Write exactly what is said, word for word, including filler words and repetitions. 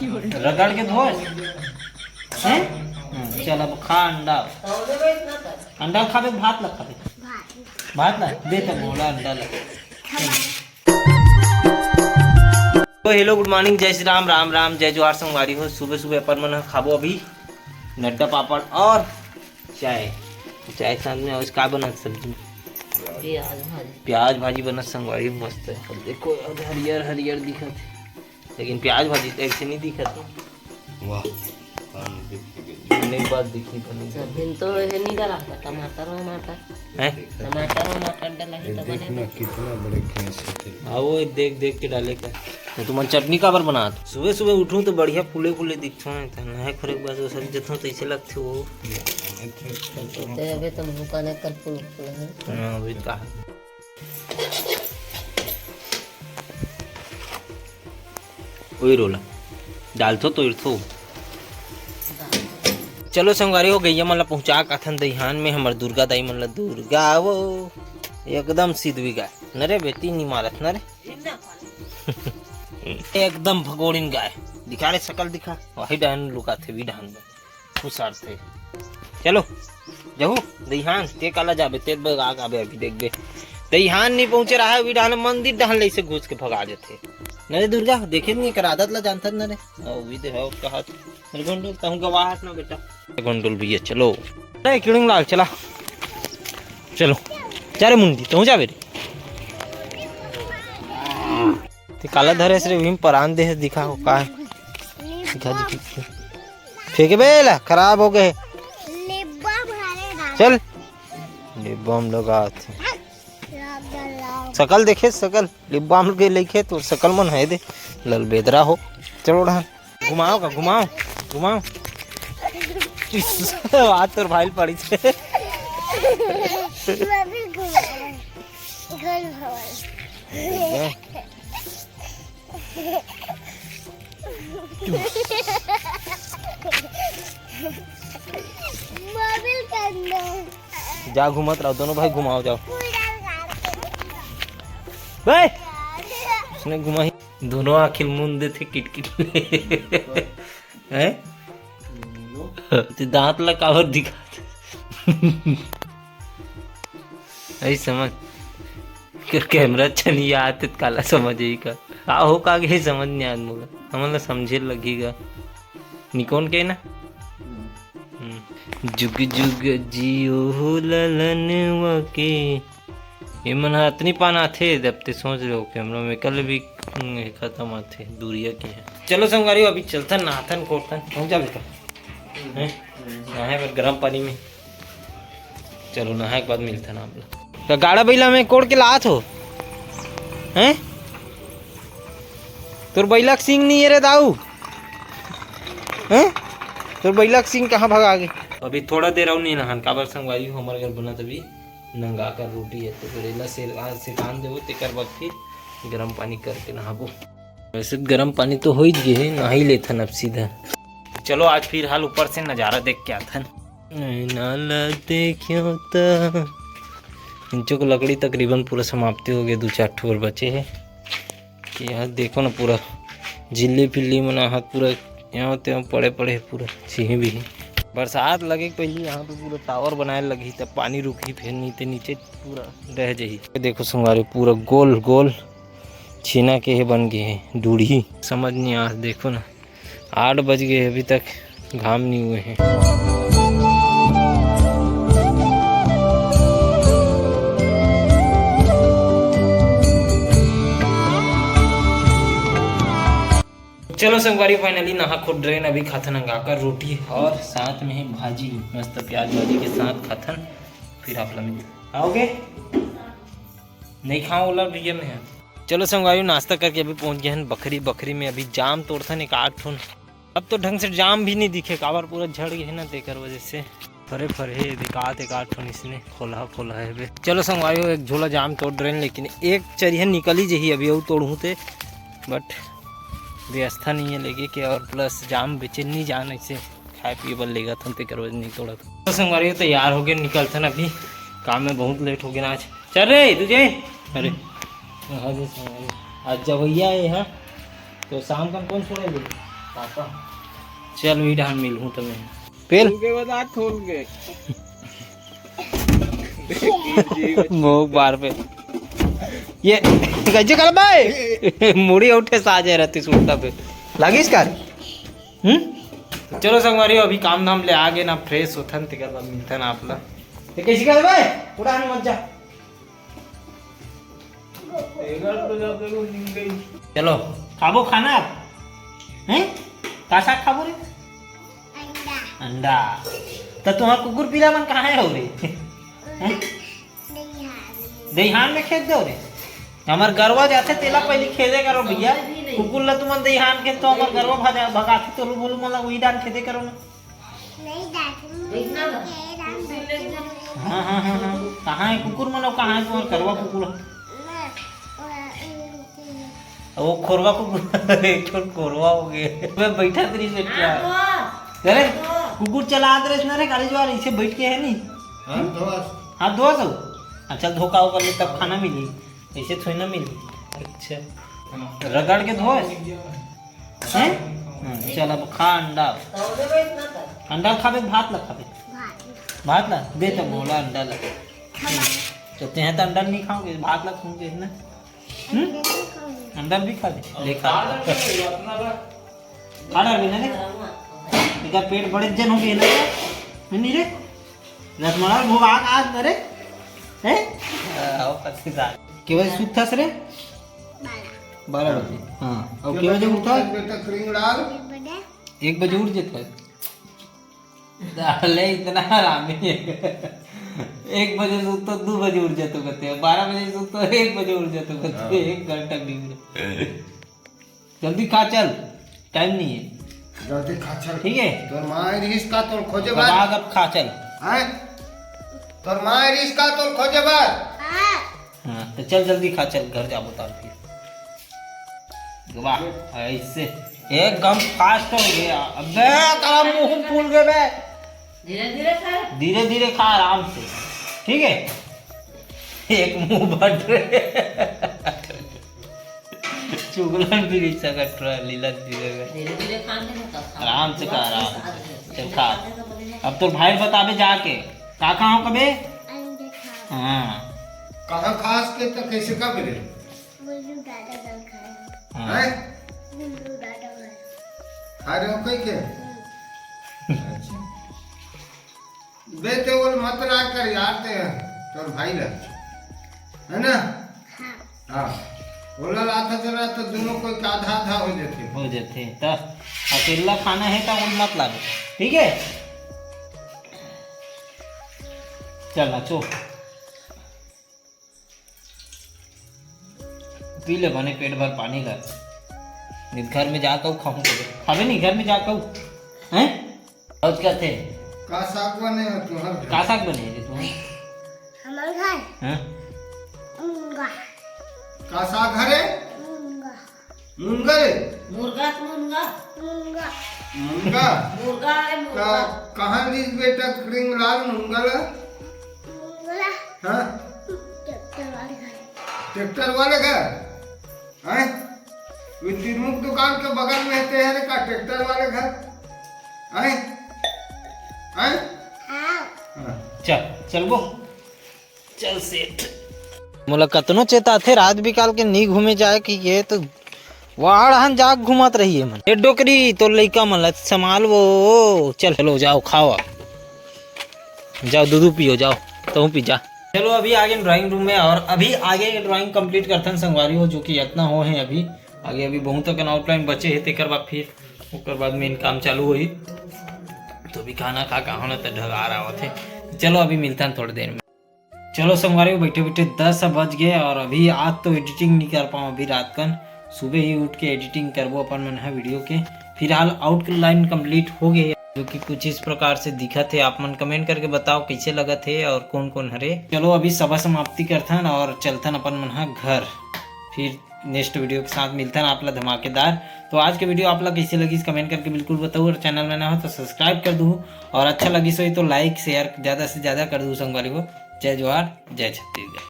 रगड़ के धोस। हैं? हाँ, चल अब खा अंडा। अंडा खाबे, भात ला खाबे? भात ला दे, तब मोला अंडा ला। तो हेलो, गुड मॉर्निंग, जय श्री राम, राम राम, जय जोहार संगवारी हो। सुबह सुबह अपन मन ह खाबो अभी नड्डा पापड़ और चाय। चाय के साथ में आज का बनत सब्जी? प्याज भाजी। प्याज भाजी बनत संगवारी, मस्त है। अब देखो, अब हरियर हरियर दिखत है, लेकिन प्याज भाजी तो ऐसे नहीं दिखत है। वाह, हाँ, दिख गई। नहीं, बात दिखी तो नहीं। अभी तो ये नहीं डला था, टमाटर वमाटर। हैं? टमाटर वमाटर डला है तो देख बने ना, तो। कितना बड़े गैस होते हैं। हाँ, वो देख देख के डाले का। तो तुमन चटनी काबर बनात? सुबह सुबह उठूं तो बढ़िया फूले फूले दिखथों, तो नहाए खोरे के बाद वो सब जथों तो ऐसे लगथे वो। तो अबे तो मुंह काने कल फूल फूल है। हाँ, अभी कहा। ओई रोला डालथो तो इरथो। चलो संगवारी हो, गैया मन ला पहुंचा काथन दईहान में, हमर दुर्गा दाई मन ला। दुर्गा वो एकदम सिधवी गाय न रे बेटी, नी मारत न रे। एकदम भगोड़िन गाय। दिखा रे, शकल दिखा। वही डहन लुकाथे, भी डहन में खुसारथे। चलो जहू दईहान, ते काला जाबे, ते बगा काबे अभी देखबे। दईहान नहीं पहुंचे रहा, अभी डहन मंदिर डहन ले से घुस के भगा देथे। न रे दुर्गा, देखे नहीं, एकर आदत ला जानथस न रे। ओ भी दे हो कहा, अरे गोंडोल, तहूँ गवाहस ना बेटा। गोंडोल भैया, चलो। अरे किड़िंग लाल, चला। चलो। जा रे मुंडी, तहूँ जाबे रे। ते काला धरेस रे, उही में परान देहे, दिखा हो का है। दिखा, दिखा, दिखा। फेंके बे ला, खराब हो गए। चल। लिप बाम लगा थे। शकल देखे, शकल। लिप बाम के लेके तो शकल मन है दे। ललबेदरा हो। चलो डहन। घुमाओ का, घुमाओ, घुमाओ। इस, बात तोर भाई पड़ी थे। मैं भी घुमाऊं। घर भवन। मोबिल करना। जा घूमत रहो, दोनों भाई घुमाओ जाओ। पूरा गाड़ के। बे! इसने घुमाई। दोनों आँखी मुंद देथे किटकिट ले। हैं? ते दांत ला काबर दिखात? ऐ समझ। क-, कैमरा अच्छा नहीं आते त काला समझ ही का। का हो का के समझ नहीं आत मोला। हमन ला समझे लगही गा। निकोन के ना? हम्म। जुग जुग जियो हो ललनवा के। ये मन ह अतनी पान आथे, जब ते सोच रहे हो कैमरा में कल भी, हम्म, ये खत्म आथे, दूरिया के है। चलो संगवारी, अभी चलथन, नहाथन, कोरथन, पहुंच जाबे का? हैं? नहाए बर गरम पानी में। चलो, नहाए के बाद मिलथन आप लोग। तो गाड़ा बइला में कोड़ के लात हो? हैं? तोर बइला के सींग नहीं है रे दाऊ? हैं? तोर बइला के सींग कहाँ भगा गे? अभी थोड़ा देर अउ नहीं नहान, काबर संगवारी हो, हमर घर बनत अभी नंगाकर रोटी है, तो फिर एला से-, आज सेकान देबो, तेकर बाद फिर गरम पानी करके नहाबो। वैसे तो गरम पानी तो हो ही गए है, नहा ही लेथन अब सीधा। चलो आज फिलहाल ऊपर से नज़ारा देख के आथन। ऐना ला देखियो त इंचो को लकड़ी तकरीबन पूरा समाप्ति हो गए, दो चार ठो और बचे है। कि यहाँ देखो ना, पूरा झिल्ली पिल्ली मन आहत, पूरा यहाँ ते पड़े पड़े हे, पूरा छिही भी। बरसात लगे के पहले यहाँ पे पूरा टावर बनाए लगही, तब पानी रुकही, फिर नहीं ते नीचे पूरा रह जाही। देखो संगवारी, पूरा गोल गोल छीना के हे बन गए हे डूढ़ी। समझ नहीं आ, देखो ना, आठ बज गए, अभी तक घाम नहीं हुए हैं। चलो संगवारी, finally नहा खोर डरेन, अभी खाथन अंगाकर रोटी और साथ में है भाजी, मस्त प्याज भाजी के साथ खाथन, फिर आप ला मिलथन। आओगे? नहीं खाओ ओला भैया मैं। चलो संगवारी, नाश्ता करके अभी पहुंच गए हैं बखरी। बखरी में अभी जाम तोड़थन एक आध ठोन। अब तो ढंग से जाम भी नहीं दिखे, काबर पूरा झड़ गए है ना, तेकर वजह से फरे फरे हे, दिखात एक आध ठोन इसने खोलहा खोलहा है बे। चलो संगवारी हो, एक झोला जाम तोड़ रहे हैं, लेकिन एक चरिया निकल ही जही अभी, अउ तोड़हूँ ते, but व्यवस्था नहीं है लेके के, और plus जाम बेचे नहीं जान ऐसे खाए पिए बर लेगा था, तेकर वजह नहीं तोड़ा था। तो संगवारी हो, तैयार हो गए, निकलथन अभी, काम में बहुत लेट हो गया ना आज। चल रे तुझे, अरे हाँ जी संगवारी, आज जवैया है, हाँ, तो शाम का कौन छोड़े ले? चल, वी डहान मिलहूँ त मैं। पेल। खोल के बता, खोल के। मुंह बार पे। ये कैसे कर भाई? मुड़ी उठे साजे रहती सुनता पे। लागिस कर? हम्म? चलो संगवारी, अभी काम धाम ले आगे ना, फ्रेश होथन, तेकर बाद मिलथन आप ला। ये कैसे कर भाई? उड़ा मत जा। चलो, खाबो खाना आप? हैं? का साग खाबो रे? अंडा। अंडा। त तुहां कुकुर पीला मन कहाँ हे हो रे? हैं? दईहान। दईहान में खेद दो रे। हमर गरवा जाथे, तेला पहली खेदे करो भैया। कुकुर ला तुमन दईहान खेद तो हमर गरवा भगा, भगाथे तो लू बोलू मन ला वही डान खेदे करो ना। नहीं दादी, देखना ना। हाँ, हाँ, हाँ, हाँ। कहाँ हे कुकुर मन, कहाँ हे तुम्हार करवा कुकुर? वो खोरवा कुकुर, एक ठो खोरवा हो गए। मैं बैठा तेरी से क्या? अरे, कुकुर चला आत रहे ना रे, गाड़ी जो आ रही से बैठ के है नहीं। हाथ धोआ। हाथ धोआ सो? अच्छा, धोखा होकर ले तब खाना मिली। ऐसे थोड़ी ना मिली। अच्छा। रगड़ के धोए? हैं? हाँ, चल अब खा अंडा। अंडा खाबे, भात ला खाबे? भात ला? दे तो मोला अंडा ला। तो तेहे तो अंडा नहीं खाओगे, भात ला खाओगे ना? हम्म? अंडा भी खा ले, ले खा। खा डाल बिना रे। इधर पेट बड़े जन हो गए ना? नहीं रे? रसमलाई भोग आ आज ना रे? हैं? आओ पति दादा। के बजे सुतथस रे? बारह बजे। हाँ। और के बजे उठथस? बेटा क्रीम डाल। एक बजे उठ जाता है। साले इतना हरामी है। एक बजे सुतो, दो बजे उठ जातो कहते हैं, बारह बजे सुतो, एक बजे उठ जातो कहते हैं, हाँ। एक घंटा नींद। जल्दी खा चल, टाइम नहीं है। जल्दी खा चल। ठीक है? तोर माँ रिस का तोर खोजे बार। अब खा चल। हैं? तोर माँ रिस का तोर खोजे बार। हाँ, तो चल जल्दी खा चल, घर जाबो तार फिर। वाह, ऐसे एकदम फास्ट हो गया। अबे, तारा मुंह फूल गए बे। धीरे धीरे खा। धीरे धीरे खा, आराम से, ठीक है? एक मुंह भर रहे। चुगलन भी नहीं सकत रहा, लीला धीरे में। धीरे धीरे खाने में तो खा। आराम से खा, आराम से। चल खा। अब तोर भाई बताबे जाके, का खाओ कबे? अंडे खा। हाँ। कहाँ खास के तो कैसे कब रे? गुल्लू दादा घर खाए। हाँ। हैं? गुल्लू दादा घर। खा रहे हो कहीं के? हम्म। अच्छा। बे ते बोल मत ला कर यार ते तोर भाई ला। है ना? हाँ। हाँ। बोला लाता चला तो दोनों कोई का आधा आधा हो जाते। हो जाते। तो अकेला खाना है तो बोल मत ला दे। ठीक है? चल ना, चो। पी ले बने पेट भर पानी ला। नहीं घर में जाकर खाऊं कबे। खाबे नहीं घर में जाकर। हैं? और क्या थे? का साग बने हो तुम्हार घर? का साग बने है तुम्हार? हमार घर? हाँ? मूंगा। का साग हरे? मूंगा। मूंगा रे? मुर्गा तो मूंगा। मूंगा। मूंगा? मुर्गा है, का, मुर्गा। कहाँ लीज बेटा क्रीम लाल मूंगा ला? मूंगा ला। हाँ? ट्रैक्टर वाले घर। ट्रैक्टर वाले घर? हैं? वो तिरमुख दुकान के बगल में रहते हैं रे का ट्रैक्टर वाले घर? हैं? हैं? हाँ। हाँ। चल, चलबो। चल सेठ। मोला कतनो चेताथे रात बिकाल के नी घूमे जाए कि ये तो वाड़हन जाग घूमत रही है मन। ए डोकरी, तो लइका मन ला संभाल वो। चल, चलो, जाओ, खाओ आप। जाओ, दूध पियो, जाओ, तहूँ पी जा। चलो, अभी आगे ड्राइंग रूम में और अभी आगे ड्राइंग कंप्लीट करथन संगवारी हो, जो कि इतना हो है अभी। आगे अभी बहुत अकन आउटलाइन बचे है, तेकर बाद फिर ओकर बाद मेन काम चालू होही। तो अभी खाना खा के आहो ना, तो ढगार आवत है। चलो, अभी मिलथन थोड़ी देर में। चलो संगवारी हो, बैठे बैठे दस बज गए और अभी आज तो एडिटिंग नहीं कर पाऊँ अभी रात कन। सुबह ही उठ के एडिटिंग करबो अपन मन है वीडियो के। फिलहाल आउटलाइन कंप्लीट हो गए, जो कि कुछ इस प्रकार से दिखत है। आप मन कमेंट करके बताओ कैसे लगत है और कौन कौन हरे। चलो अभी सभा समाप्ति करथन और चलथन अपन मन है घर। फिर नेक्स्ट वीडियो के साथ मिलथन आप ला धमाकेदार। तो आज के वीडियो आप ला कैसे लगिस कमेंट करके बिल्कुल बताओ और चैनल में ना हो तो सब्सक्राइब कर दू और अच्छा लगिस होई तो लाइक शेयर ज़्यादा से ज़्यादा कर दू संगवारी हो। जय जोहार, जय छत्तीसगढ़।